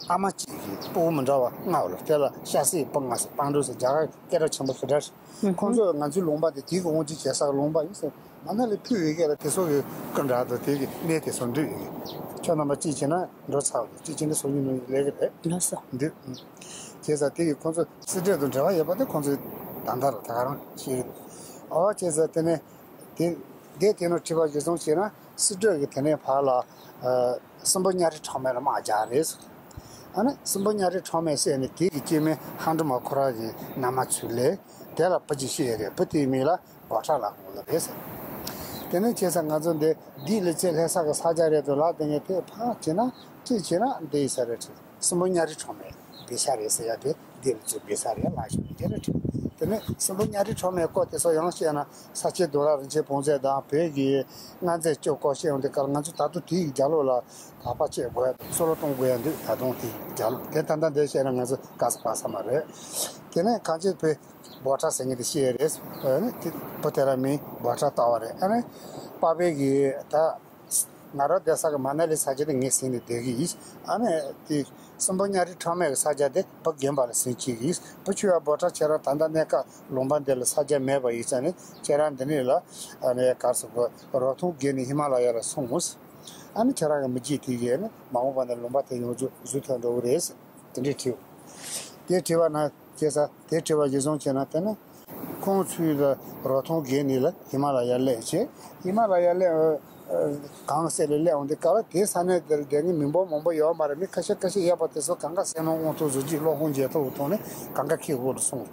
ཨ་མ་གཅིག་གི་སྤུ་གུ་མི་འདྲ་བ་ལྔ་བ་ལ་དེ་ལ་ཤ་སྲིད་སྤུ་ལྔ་ཟེར་སྤང་འགྲོས་ཟེར་རྒྱ་གར་སྐད་གྲགས་ཆེན་པོ་ཞེ་དྲག་རེད། ཁོང་ཚོས་ང་ཚོའི་ལུང་པ་འདི་དེ་གི་དབང་སྒྱུར་བྱེད་ས་གི་ལུང་པ་ཡིན་ཟེར། མ་ན་ལི་ཕུལ་ཡོད་སྐད་ལ་དེ་ཚོ་གི་སྐུ་འདྲ་དང་དེ་གི་གནས་དེ་ཚོ་འདུས་ཡོད། ཁྱོད་རྣམ་པ་གཅིག་བྱས་ན་འགྲོ་ཚར་བ་གཅིག་བྱས་ན་སང་ཉིན་ནང་ལས་ཀྱི་རེད། ལགས་སོ། འདུས། བྱས་ཙང་དེ་གི་ཁོང་ཚོ་སི་ཏྲ་དང་འབྲེལ་བ་ཡོད་པ་དེ་ཁོང་ཚོས་ད་ལྟ་ལ་ད་ག་རང་ཤེས་ཀྱི་འདུག་ཨོ་བྱས་ཙང་དེ་ནས་དེ་དེ་དེ་ནང་བྲིས་པ་གཞིར་བཟུང་བྱས་ན་སི་ཏྲ་གི་དེ་ནས་ཕར་ལ་སྲིན་པོ་གཉའ་རི་ཁྲག་མེད་ལ་དམག་རྒྱག་རེད། ཨ་ནི་སྲིན་པོ་གཉའ་རི་ཁྲག་མེད་ཟེར་ནས་དེ་གི་སྐྱེ་དམན་ཧ་འདྲ་མ་ཁོ་ར་གི་མནའ་མ་ཚུར་ལས་དེ་ལ་བུ་གཅིག་སྐྱེས་རེད། བུ་དེའི་མིང་ལ་སྒོ་ཁྲ་ལབ་དགོས་ལ་རེད་ཟེར། དེ་ནས་བྱས་ཙང་ང་ཚོ་འདི་བདུད་ཀླུ་བཙན་ལྷ་ས་གི་ས་ཆ་རེད་འདུག་ལབ། དེ་ངས་དེ་ཕར་བྱས་ན་ཅི་བྱས་ན་འདི་ཡིན་ས་རེད་དྲན། སྲིན་པོ་གཉའ་རི་ཁྲག་མེད་བེ་ས་རེད་ཟེར་ཡ་དེ་བདུད་ཀླུ་བཙན་བེ་ས་རེད་ལབ་ཞུ་རྒྱུ་རེད་དྲན། དེ་ནས་སྲིན་པོ་གཉའ་རི་ཁྲག་མེད་སྐོར་དེ་ཚོ་ཡང་བཤད་ན་ས་སྐྱའི་རྡོ་ར་རིན་ཆེན་བོང་རྫས་དང་བོད་ཀྱི་མངའ་མཛད་སྐྱོབ་སྐོར་བཤད་ཡོང་དུས་སྐབས་ང་ཚོ་ད་དུང་དེའི་རྒྱབ་ལོགས་ལ་དགག་པ་བྱེད་དགོས་ཡ་འདུག་སོ་ལོ་གཏོང་དགོས་ཡ་འདུག་ད་དུང་དེའི་རྒྱབ་ལོགས་དེ་ད་ལྟ་འདི་བཤད་ན་ང་ཚོ་དཀའ་ས་ཁག་ས་མ་རེད། དེ་ནས་གང་ཅི་བོད་འབོད་སྒྲ་ཟེར་མཁན་དེ་བཤད་རེད། ཨ་ནི་དེ་བུ་དེ་ར་མིང་འབོད་སྒྲ་བཏགས་པ་རེད། ཨ་ནི་པ་ཕས་གི་ད་ང་རང་བསྡད་ས་གི་མ་ན་ལི་ས་ཆ་དེ་ངས་ཟིན་ནས་བསྡད་གི་ཡིན། ཨ་ནི་དེ་སྲིན་པོ་གཉའ་རི་ཁྲག་མེད་གི་ས་ཆ་དེ་བུ་རྒན་པ་ལ་ཟིན་བྱེད་གི་ཡིན། བུ་ཆུང་བ་འབོད་སྒྲ་ཁྱེད་རང་ད་ལྟ་གནས་སྐབས་ལུང་པ་འདི་ལ་ས་ཆ་མེད་པ་ཡིན་ཙང་ནི་ཁྱེད་རང་འདི་ནས་ལ་ཨ་ནི་གར་སོ་གོ་རོ་ཐུང་བརྒལ་ནས་ཧི་མ་ལ་ཡ་ལ་སོང་ངོ་། ཨ་ནི་ཁྱེད་རང་གི་མི་རྒྱུད་དེ་གི་ཨ་ནི་མ་འོངས་པ་ན་ལུང་པ་དེ་ཡོངས་རྫོགས་བཟོས་ཐོན་འགྲོ་གི་རེད། དེ་འདྲས་བྲིས། དེ་བྲིས་པ་ན་བྱས་ཙང་དེ་བྲིས་པ་གཞིར་བཟུང་བྱས་ན་དེ་ནི་ཁོང་ཚོའི་ལ་རོ་ཐུང་བརྒལ་ནས་ལ་ཧི་མ་ལ་ཡ་སླེབས་བྱས། ཧི་མ་ལ་ཡ་སླེབས་གངས་སེ་ལ་སླེབས་འོང་དུས་སྐབས་ལ་དེ་ས་གནས་དེར་བསྡད་མཁན་མི་འབོར་མང་པོ་ཡོད་མ་རེད། མི་ཁ་ཤས་ཁ་ཤས་ཡོད་པ་དེ་ཚོ་གང་ག་སེམས་ནང་དབང་ཐོག་གཟི་བརྗིད་བློ་ཁོག་འཇལ་ཐུབ་པའི་ཐོག་ནས་གང་ག་ཁེ་དབང་ལ་སོང་།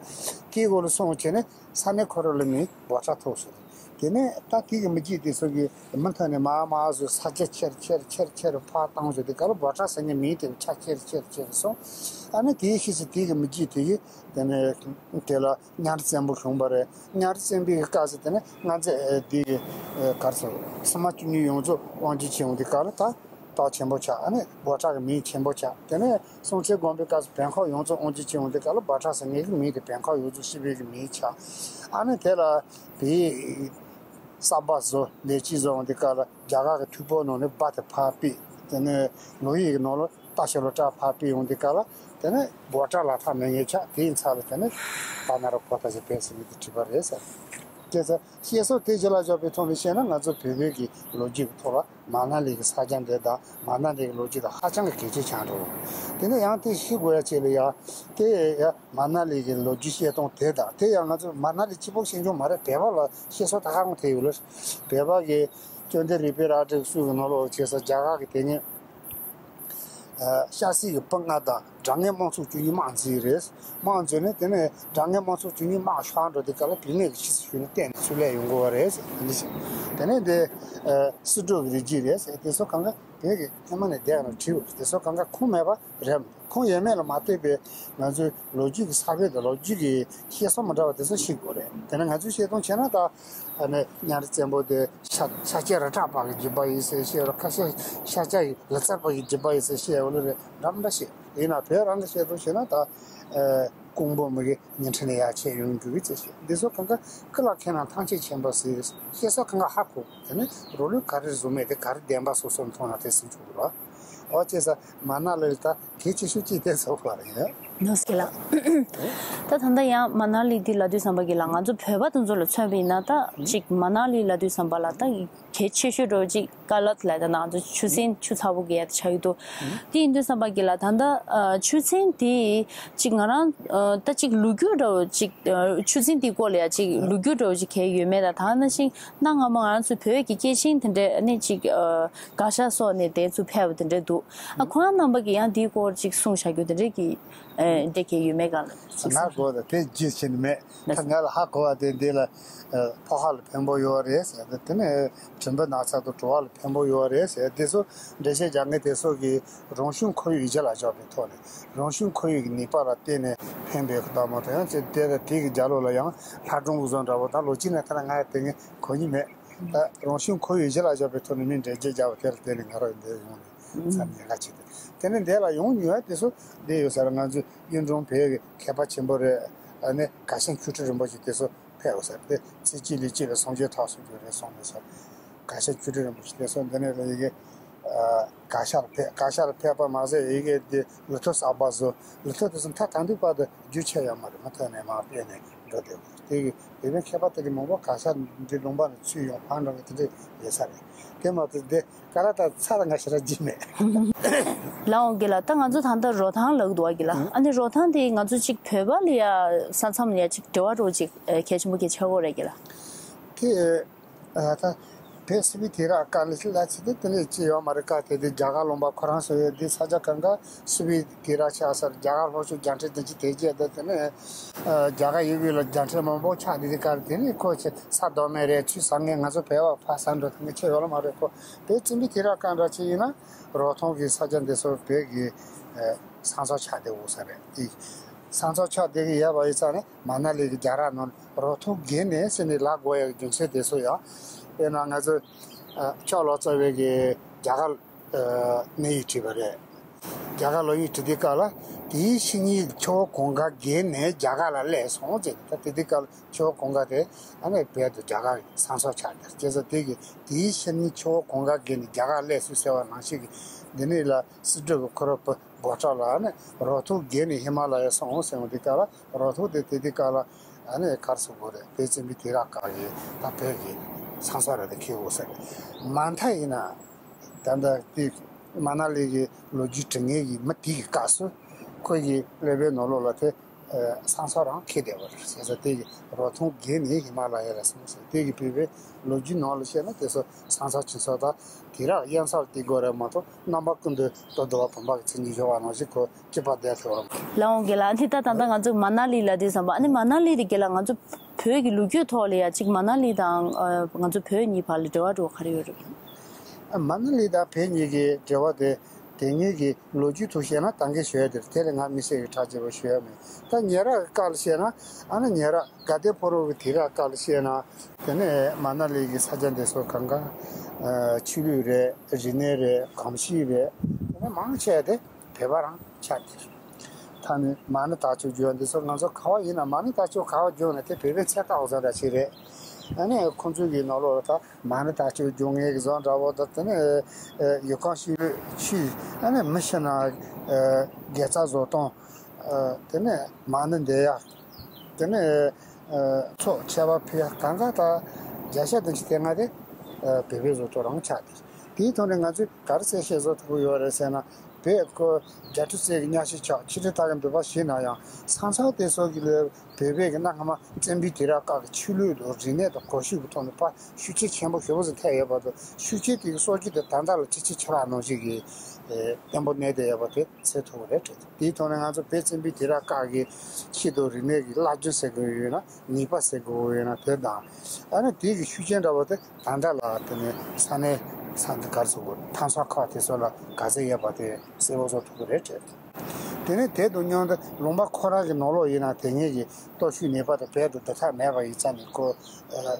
ཁེ་དབང་ལ་སོང་བྱས་ནས་ས་གནས་ཁོ་རང་ལ་མིང་འབོད་སྒྲ་ཐོགས་སོང་། དེ་ནས་ད་དེ་གི་མི་རྒྱུད་དེ་ཚོ་གི་མུ་མཐུད་ནས་མར་མར་བཟོས། ས་ཆ་ཆེར་ཆེར་ཆེར་ཆེར་ཕར་བཏང་བྱས་དུས་སྐབས་ལ་འབོད་སྒྲ་ཟེར་མཁན་མིང་དེ་ཆགས་ཆེར་ཆེར་ཆེར་སོང་། ཨ་ནི་དེའི་ཤུལ་ཙམ་དེ་གི་མི་རྒྱུད་དེ་གི་དེ་ནས་དེ་ལ་གཉའ་རི་བཙན་པོ་བྱུང་བ་རེད། གཉའ་རི་བཙན་པོའི་སྐབས་སུ་དེ་ནས་མངའ་མཛད་དེ་གི་གར་སོང་། སྲིན་མོ་བཅུ་གཉིས་ཡོངས་རྫོགས་དབང་སྒྱུར་བྱས་འོང་དུས་སྐབས་ལ་ད་སྟག་ཆེན་པོ་ཆགས། ཨ་ནི་འབོད་སྒྲ་གི་མིང་ཆེན་པོ་ཆགས། དེ་ནས་སྲོང་བཙན་སྒམ་པོའི་སྐབས་སུ་བོད་ཁམས་ཡོངས་རྫོགས་དབང་སྒྱུར་བྱས་འོང་དུས་སྐབས་ལ་འབོད་སྒྲ་ཟེར་མཁན་གི་མིང་དེ་བོད་ཁམས་ཡོངས་རྫོགས་སྤྱི་པའི་གི་མིང་ཆགས། ཨ་ནི་དེ་ལ་དེའི་གསར་པ་བཟོ་ལས་བྱེད་བཟོ་འོང་དུས་སྐབས་ལ་རྒྱ་གར་གི་ཐུའུ་བོད་ནང་ནས་སྦ་དེ་ཕར་ཕུད། དེ་ནས་ལོ་ཡི་གི་ནང་ལ་ཏ་ཤ་ལོ་ཏྲ་ཕར་ཕུད་འོང་དུས་སྐབས་ལ་དེ་ནས་འབོད་སྒྲ་ལ་ཐ་མེད་ངེས་ཆགས། དེའི་མཚམས་ལ་དེ་ནས་པ་ན་ར་གོ་ཏ་ཟེར་བོད་ཟེར་མཁན་དེ་བྲིས་པ་རེད་ཟེར། བྱས་ཙང་བཤད་སྲོལ་དེ་རྗེས་ལ་འཇོག་པའི་ཐོག་ནས་བཤད་ན་ང་ཚོ་བོད་བོད་ཀྱི་ལོ་རྒྱུས་ཀྱི་ཐོག་ལ་མ་ན་ལི་གི་ས་ཆ་འདི་དང་མ་ན་ལི་གི་ལོ་རྒྱུས་དང་ཧ་ཅང་གི་གལ་ཆེ་ཆགས་འགྲོ། དེ་ནས་ཡང་དེ་ཤེས་དགོས་ཡ་ཅིག་ལ་ཡ་དེ་ཡ་མ་ན་ལི་གི་ལོ་རྒྱུས་བཤད་སྟངས་དེ་དང་དེ་ཡང་ང་ཚོ་མ་ན་ལི་གཅིག་པོ་ཤེས་མྱོང་མ་རེད། བོད་པ་ལ་བཤད་སྲོལ་ད་ག་རང་དེ་ཡོད་ལ། བོད་པ་གི་བཅོམ་ལྡན་རིག་པའི་རལ་གྲི་གི་སྲོལ་གི་ནང་ལོགས་བྱས་ཙང་རྒྱ་གར་གི་དེ་ནས། ཤ་སྲིད་ཀྱི་བུ་ལྔ་དང་དྲང་ངེས་དམངས་ཚོགས་བཅུ་གཉིས་དམག་འཛིངས་རེད། དམག་འཛིངས་ནས་དེ་ནས་དྲང་ངེས་དམངས་ཚོགས་བཅུ་གཉིས་དམག་ཤོར་འགྲོ་དུས་སྐབས་ལ་བུད་མེད་ཀྱི་ཕྱི་སུ་ཞུགས་ནས་གཏན་ནས་ཚུར་སླེབས་ཡོང་དགོས་པ་རེད་ཟེར་དེ་འདྲ་ཞིག་དེ་ནས་དེ་སྲིད་གྲོགས་ཀྱི་རིགས་རྒྱུད་རེད་ཟེར་དེ་ཚོ་གང་ག་བོད་ཀྱི་ཧི་མ་ནས་བསྡད་ཡོད་ན་བྲིས་ཡོད་དེ་ཚོ་གང་ག་ཁུངས་མེད་པ་རེད། ཁུངས་ཡོད་མེད་ལ་མ་ལྟོས་པའི་ང་ཚོའི་ལོ་རྒྱུས་ཀྱི་ས་བོན་དང་ལོ་རྒྱུས་ཀྱི་བཤད་སྲོལ་མི་འདྲ་བ་དེ་ཚོ་ཤེས་དགོས་རེད། དེ་ནས་ང་ཚོས་བཤད་སྟངས་བྱས་ན་ད། ཨ་ནི་གཉའ་རི་བཙན་པོ་དེ་ཤ་ཤཱཀྱ་ར་ཏྲ་པ་གི་རྒྱུད་པ་ཡིན་ཟེར་བཤད་རོ། ཁ་ཤས་ཤཱཀྱ་ཡི་ལི་ཙར་པ་གི་རྒྱུད་པ་ཡིན་ཟེར་བཤད་འོ་ལེ་རེད། འདྲ་མི་འདྲ་བཤད་ཡིན་ན་བོད་རང་གི་བཤད་སྟངས་བྱས་ན་ད་ཀོང་པོ་མི་གི་ཉིན་ཁྲི་ནས་ཡར་ཆད་ཡོང་རྒྱུ་གི་ཅེས་བཤད། འདི་ཚོ་གང་ག་ཀི་ལ་མཁན་ན་ཐང་ཆད་ཆེན་པོ་ཟེར་བཤད་སྲོལ་གང་ག་ཧ་གོ། དེ་ནི་རོ་ལུས་ག་རེ་བཟོ་མེད་དེ་ག་རེ་བདེན་པ་སོ་སོ་མཐོང་ན་དེ་ཟིན་ཆོག་གི་རོ། ཨོ་ཅེ་ས་མ་ན་ལི་ད་གལ་ཆེ་ཤོས་ཅིག་དེ་ཚོ་བ་རེད། ནོ་སྐེ་ལ། ད་ད་ལྟ་ཡང་མ་ན་ལི་འདི་ལབ་དུས་ཙམ་པ་གི་ལ་ང་ཚོ་བོད་པ་དེ་ཚོ་ལ་མཚོན་པ་ཡིན་ན་ད་ཅིག་མ་ན་ལི་ལབ་དུས་ཙམ་པ་ལ་ད་གལ་ཆེ་ཤོས་འགྲོ་ཅིག་ཀ་ལ་ལ་ད་ང་ཚོ་ཆུ་ཚན་ཆུ་ཚ་པོ་གི་ཡ་ཆ་ཡོད་དོ། དེ་ཡིན་དུས་ཙམ་པ་གི་ལ་ད་ལྟ་ཆུ་ཚན་དེ་ཅིག་ང་རང་ད་ཅིག་ལོ་རྒྱུས་འདྲ་བོ་ཅིག་ཆུ་ཚན་དེ་སྐོར་ལ་ཡ་ཅིག་ལོ་རྒྱུས་འདྲ་བོ་ཅིག་གལ་ཡོད་མེད་ད་ད་ནང་བཞིན་གནའ་སྔ་མོ་ང་རང་ཚོ་བོད་ཀྱི་སྐྱེས་ཆེན་དེ་འདྲས་ནི་ཅིག་ག་ཤ་སོགས་ནས་དེ་ཚོ་ཕེབས་པ་དེ་འདྲས་འདུག་ཨ་ཁོང་རྣམ་པ་གིས་ཡང་དེའི་སྐོར་ཅིག་གསུངས་བཞག་རྒྱུ་དེ་འདྲས་ཀྱི་འདྲས་ཀྱི་ཡོད་མེད་ག་ལ་ཅིག་ང་གསུངས་གོ་ད་དེ་རྒྱུས་ཕྱིན་མེད། ད་ང་ལ་ཧ་གོ་བ་དེ་འདི་ལ་ཕོ་ཁ་ལ་ཕན་པོ་ཡོད་རེད་ཟེར། དེ་ནས་དྲན་པ་ན་ཚ་དང་བྲོ་བ་ལ་ཕན་པོ་ཡོད་རེད་ཟེར། དེ་ཚོ་འགྲེལ་བཤད་རྒྱག་མཁན་དེ་ཚོ་གིས་རང་བྱུང་ཁོར་ཡུག་ཡིད་ཆེས་ལ་འཇོག་པའི་ཐོག་ནས་རང་བྱུང་ཁོར་ཡུག་གི་ནུས་པ་ལ་བརྟེན་ནས་ཕན་པའི་གི་ལྟ་མ་ཐོན་ཡང་ཚེ་དེ་དང་དེ་གི་རྒྱབ་ལོགས་ལ་ཡང་ལྷ་སྒྲུང་བཟོ་འདྲ་བོ་ད་ལོ་གཅིག་ནས་ཐ་ན་ང་ཡང་དེ་ངས་གོ་ཉི་མེད། ད་རང་བྱུང་ཁོར་ཡུག་གཞི་ལ་བཞག་པའི་ཐོག་ནས་མི་འགྲེལ་བརྗོད་རྒྱག་པ་དེ་ལ་བརྟེན་ནས་ང་རང་འདིར་ཡོང་ནས་འཚམས་ཉེན་ཁ་ཆེ་དེ་དེ་ནས་འདི་ལ་ཡོང་མྱོང་ཡ་དེ་ཚོ་འདི་ཡོད་ས་རེད། ང་ཚོའི་གཡུང་དྲུང་བོད་ཀྱི་མཁས་པ་ཆེན་པོ་རེད། ཨ་ནི་དགའ་ཤན་ཆོས་ཁྲི་རིན་པོ་ཆེ་དེ་ཚོ་ཕེབས་ཡོད་ས་རེད། དེ་ཚེ་གཅིག་ལུས་གཅིག་ལ་སངས་རྒྱས་ཐོག་སོང་རྒྱུ་རེད་གསུངས་ཡོད་ས་རེད། དགའ་ཤན་ཆོས་ཁྲི་རིན་པོ་ཆེ་དེ་ཚོ་འདི་ནས་ལ་ཡི་གེ་ག་ཤར་ཕེབས་ག་ཤར་ཕེབས་པ་མ་ཟད་ཡི་གེ་འདི་ལུ་ཐོ་གསར་པ་བཟོ། ལུ་ཐོ་དེ་ཚོ་མཐའ་དང་དུས་བར་དུ་རྒྱུ་ཆད་ཡོད་མ་རེད། མུ་མཐུད་ནས་མར་སྤེལ་ནས་འགྲོ་བསྡད་ཡོད་རེད། དེ་གི་བོད་པའི་མཁས་པ་དེ་རིགས་མང་པོ་ག་ཤར་འདི་ལུང་པ་ནས་ཚུར་ཡོང་ཕར་འགྲོ་མཁན་དེ་འདྲ་ཡོད་ས་རེད། དེ་མ་གཏོགས་འདི་ཀ་ལ་ད་ཚ་ལ་ང་ཞེ་དྲག་བགྱིས་མེད། ལའོ་གི་ལ་ད་ང་ཚོ་ད་ལྟ་རོ་ཐང་ལབ་འདུག་ག་གི་ལ། ཨ་ནི་རོ་ཐང་དེ་ང་ཚོ་གཅིག་བོད་པ་ལ་ཡ་ས་མཚམས་ལ་ཡ་གཅིག་འབྲེལ་བ་འགྲོ་གཅིག་གལ་ཆེན་པོ་གལ་ཆེ་བོ་རེད་གི་ལ། དེ་ཨ་ད་བོད་སི་པི་དེ་ར་ཀ་ལ་ལ་ཚེ་དེ་དེ་ནས་ཅི་ཡོད་མ་རེད། ཀ་དེ་དེ་རྒྱ་གར་ལུང་པ་ཁོ་རང་སོ་ཡོད་དེ་ས་ཆ་གང་ག་སི་པི་དེ་ར་ཆགས་སར་རྒྱ་གར་ལྷོ་ཕྱོགས་རྒྱ་ཕྲན་དེ་ཅི་དེ་རྒྱ་དེ་དེ་ནས་རྒྱ་གར་ཡུལ་བོད་ལ་རྒྱ་ཕྲན་མང་པོ་ཆགས་དེ་དེ་ཀ་དེ་ནས་ཁོ་ཆེ་ས་མདོ་སྨད་རེད། ཆུ་བཟང་ངན་ང་ཚོ་བལ་བ་ཕ་ས་འགྲོ་ཐུབ་ངེས་ཆེ་ཡོད་ལ་མ་རེད། ཁོ་བོད་སི་པི་དེ་ར་ཀ་འདྲ་ཅི་ཡིན་ན་རོ་ཐོང་གི་ས་ཆ་འདི་ཚོ་བོད་ཀྱི་ས་མཚམས་ཆགས་དེ་འོ་ས་རེད། དེ་ས་མཚམས་ཆགས་དེ་གི་ཡ་བ་ཡི་ས་ནས་མ་ན་ལི་གི་རྒྱ་ར་ནང་རོ་ཐོག་བརྒལ་ནས་ཟེར་ནས་ལ་དགོས་ཡག་རྒྱུ་མཚན་དེ་ཚོ་ཡང་དཔེར་ན་ང་ཚོ་ཨ་ཅོག་ལོ་ཙཱ་བའི་གི་རྒྱ་གར་ཨ་གནས་ཡིག་བྲིས་པ་རེད། རྒྱ་གར་ལོ་ཡིག་བྲིས་དུས་སྐབས་ལ་དེའི་ཕྱི་ཉིན་ཆུ་བོ་གངྒཱ་བརྒལ་ནས་རྒྱ་གར་ལ་སླེབས་སོང་ཟེར་ནས། ད་དེ་དུས་སྐབས་ལ་ཆུ་བོ་གངྒཱ་དེ་ཨ་ནི་བལ་དུ་རྒྱ་གར་གྱི་ས་མཚམས་ཆགས་ཀྱི་རེད། བྱས་ཙང་དེ་གི་དེའི་ཕྱི་ཉིན་ཆུ་བོ་གངྒཱ་བརྒལ་ནས་རྒྱ་གར་སླེབས་སོང་ཟེར་བ་ནང་བཞིན་གྱི་འདི་ནས་ལ་སི་ཏུ་གི་ཁོ་ར་བུ་སྒོ་བྲག་ལ་ཨ་ནི་རོ་ཐོག་བརྒལ་ནས་ཧི་མ་ལ་ཡ་སོང་ཟེར་བ་དེ་སྐབས་ལ་རོ་ཐོག་དེ་དེ་དུས་སྐབས་ལ་ཨ་ནི་གར་སོང་དགོས་རེད། བོད་བཙན་པོའི་དུས་རབས་སྐབས་ཀྱི་ད་བོད་ཀྱི་ས་མཚམས་རེད་དེ་འཁེལ་དགོས་ས་རེད། མ་མཐའ་ཡིན་ན་ད་ལྟ་དེ་མ་ན་ལི་གི་ལོ་རྒྱུས་དྲི་ངེས་ཀྱི་མི་དེ་གི་སྐབས་སུ་ཁོ་གི་ཀླད་པའི་ནང་ལོགས་ལ་དེ་ཨ་ས་མཚམས་རང་འཁེལ་བསྡད་པ་རེད། བྱས་ཙང་དེ་གི་རོ་ཐོག་བརྒལ་ནས་ཧི་མ་ལ་ཡ་ལ་སོང་ཟེར། དེ་གི་བོད་པའི་ལོ་རྒྱུས་ནང་ལ་བཤད་ན་དེ་ཚོ་ས་མཚམས་ཆེ་ཚོ་དང་དུས་རབས་དབྱེ་མཚམས་དེ་དགོས་རེད་མ་གཏོགས་རྣམ་པ་ཀུན་ཏུ་ལྟོ་ལྡིར་བ་བུམ་པ་གི་མཚན་ཉིད་སྦྱོར་བ་ནང་བཞིན་ཁོ་གཅིག་པ་བསྡད་ཐུབ་རོགས། ལའོ་གི་ལ་ཨ་ནི་ད་ད་ལྟ་ང་ཚོ་མ་ན་ལི་ལ་དེ་བསམ་པ་ཨ་ནི་མ་ན་ལི་དེ་གི་ལ་ང་ཚོ་བོད་ཀྱི་ལོ་རྒྱུས་ཐོག་ལ་ཡ་གཅིག་མ་ན་ལི་དང་ཨ་ང་ཚོ་བོད་གཉིས་བར་ལ་འབྲེལ་བ་འགྲོ་ག་རེ་ཡོད་རེད། མ་ན་ལི་དང་བོད་གཉིས་ཀྱི་འབྲེལ་བ་དེ་དེ་ངེད་ཀྱི་ལོ་རྒྱུས་ཐོག་བཤད་ན་ད་གིན་ཞུ་ཡ་དེ་རེད། དེ་ལས་ང་དམིགས་བསལ་གྱི་གྲ་རྒྱས་པ་ཞུ་ཡ་མེད། ད་ཉེ་རབས་སྐབས་ལ་བཤད་ན་ཨ་ནི་ཉེ་རབས་དགའ་ལྡན་ཕོ་བྲང་གི་དུས་རབས་སྐབས་ལ་བཤད་ན་དེ་ནས་མ་ན་ལི་གི་ས་ཆ་འདི་ཚོ་གང་ག་ཆོས་ལུགས་རེད། རིག་གནས་རེད། གོམས་གཤིས་རེད། དེ་ནས་མང་ཆེ་བ་དེ་བོད་པ་རང་ཆགས་ཀྱི་རེད། ད་ནི་མ་ཎི་དར་ལྕོག་རྒྱུག་འདི་ཚོ་ང་ཚོ་ག་བ་ཡིན་ན་མ་ཎི་དར་ལྕོག་ག་བ་རྒྱུག་ན་དེ་བོད་པའི་ཚེ་ཁག་འོ་ཚ་འདྲ་ཞིག་རེད། ཨ་ནི་ཁོང་ཚོའི་གི་ནང་ལོགས་ལ་ད་མ་ཎི་དར་ལྕོག་རྒྱུག་མཁན་གི་བཟོ་འདྲ་བོ་ད་དེ་ནས་ཡུལ་ཁམས་ཤིང་ལུད་ཆུ་ཨ་ནི་མི་ཤི་ན་དགེ་རྩ་བཟོ་སྟངས་དེ་ནས་མ་ཎི་འདེབས་ཡ་དེ་ནས་ཚོགས་མཆོད་པ་ཕུལ་ཡ་གང་ག་ད་བརྒྱ་ཆ་བདུན་ཅུ་དེ་ལྔ་དེ་བོད་པའི་བཟོ་ཐོག་རང་ཆགས་ཏེ་དེའི་ཐོག་ནས་ང་ཚོས་ག་རེ་གསལ་བཤད་བཟོ་ཐུབ་ཀྱི་ཡོད་རེད་ཟེར་ན། བོད་ཁོ་རྒྱ་མཚོ་རྩེ་གི་གཉའ་ཤིང་ཆགས། ཆོས་ཁྲི་ལྟ་གི་འདུག་པ་ཞིག་ན་ཡང་ས་མཚམས་དེ་ཚོ་གི་ལས་བོད་པའི་གི་གནའ་སྔ་མ་བཙན་པོའི་དུས་རབས་སྐབས་ཀྱི་ཆོས་ལུགས་དང་རིག་གནས་དང་གོམས་གཤིས་ཀྱི་ཐོག་ནས་ཕར་ཤུགས་རྐྱེན་ཆེན་པོ་ཞེ་པོ་ཞིག་ཐེབས་ཡོད་པ་དང་ཤུགས་རྐྱེན་དེ་གི་སྲོག་རྒྱུན་དེ་ད་ལྟ་ལ་ཅི་ཆེ་ཆེ་རག་ནང་བཞིན་གྱི་བརྟན་པོ་གནས་བསྡད་ཡོད་པ་དེ་གསལ་ཐུབ་ཀྱི་རེད་དྲན། དེའི་ཐོག་ནས་ང་ཚོ་བོད་བཙན་པོའི་དུས་རབས་སྐབས་ཀྱི་ཆོས་དང་རིག་གནས་ཀྱི་བསླབ་སྦྱོང་ཟེར་དགོས་ཡོད་ན་ནུས་པ་ཟེར་དགོས་ཡོད་ན་དེ་དང་ཨ་ནི་དེ་གི་ཤུགས་རྐྱེན་འདྲ་བོ་དེ། ད་ལྟ་ལ་དེ་ནས་ས་གནས་ས་འདི་གར་སོང་གོ་ཐང་སོ་ཁ་དེ་ཚོ་ལ་ག་ཚོད་ཡོད་པ་དེ་གསལ་པོ་བཟོ་ཐུབ་ཀྱི་རེད་དྲན། དེ་ནས་དེ་དང་མཉམ་དུ་ལུང་པ་ཁོ་རང་གི་ནང་ལོགས་ཡིན་ན་དེ་སྔའི་གི་སྟོབས་ཤུགས་ནུས་པ་དང་རྦད་དེ་འདི་དག་མེད་པ་ཡིན་ཙང་ནི་ཁོ་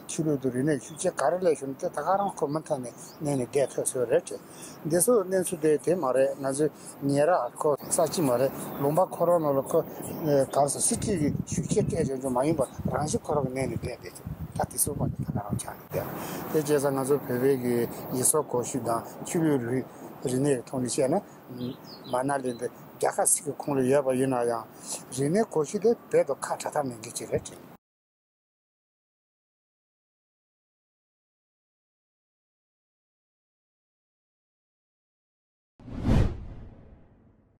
ཆོས་ལུགས་དང་རིག་གནས་ཤུགས་རྐྱེན་ག་རེ་སླེབས་བྱུང་ན་དེ་ད་ག་རང་ཁོ་མུ་མཐུད་ནས་གནས་ནས་བསྡད་ཐུབ་ཚོད་རེད་དྲན། འདི་ཚོ་གནས་ཚུལ་དེ་དེ་མ་རེད། ང་ཚོས་ཉེ་རབས་ཁོ་ས་གཅིག་མ་རེད། ལུང་པ་ཁོ་རང་ནང་ལ་ཁོ་གར་སོང་སྲིད་སྤྱི་གི་ཤུགས་རྐྱེན་སྤྲད་བྱུང་བྱུང་མ་ཡིན་པ་རང་བཞིན་ཁོ་རང་གི་གནས་ནས་བསྡད་བསྡད་ཀྱི། ད་དེ་ཚོ་མ་ནི་ད་ག་རང་ཆགས་ནས་བསྡད། དེ་བྱས་ཙང་ང་ཚོ་བོད་པའི་གི་ཡུལ་སྲོལ་གོམས་གཤིས་དང་ཆོས་ལུགས་རིག་རིག་གནས་ཀྱི་ཐོག་ནས་བཤད་ན། མ་ན་ལི་འདི་རྒྱལ་ཁབ་ཞིག་གི་ཁོངས་ལ་ཡོད་པ་ཡིན་ན་ཡང་རིག་གནས་གོམས་གཤིས་དེ་རྦད་དེ་ཁ་བྲལ་ཐབས་མེད་མཁན་ཅིག་རེད་དྲན།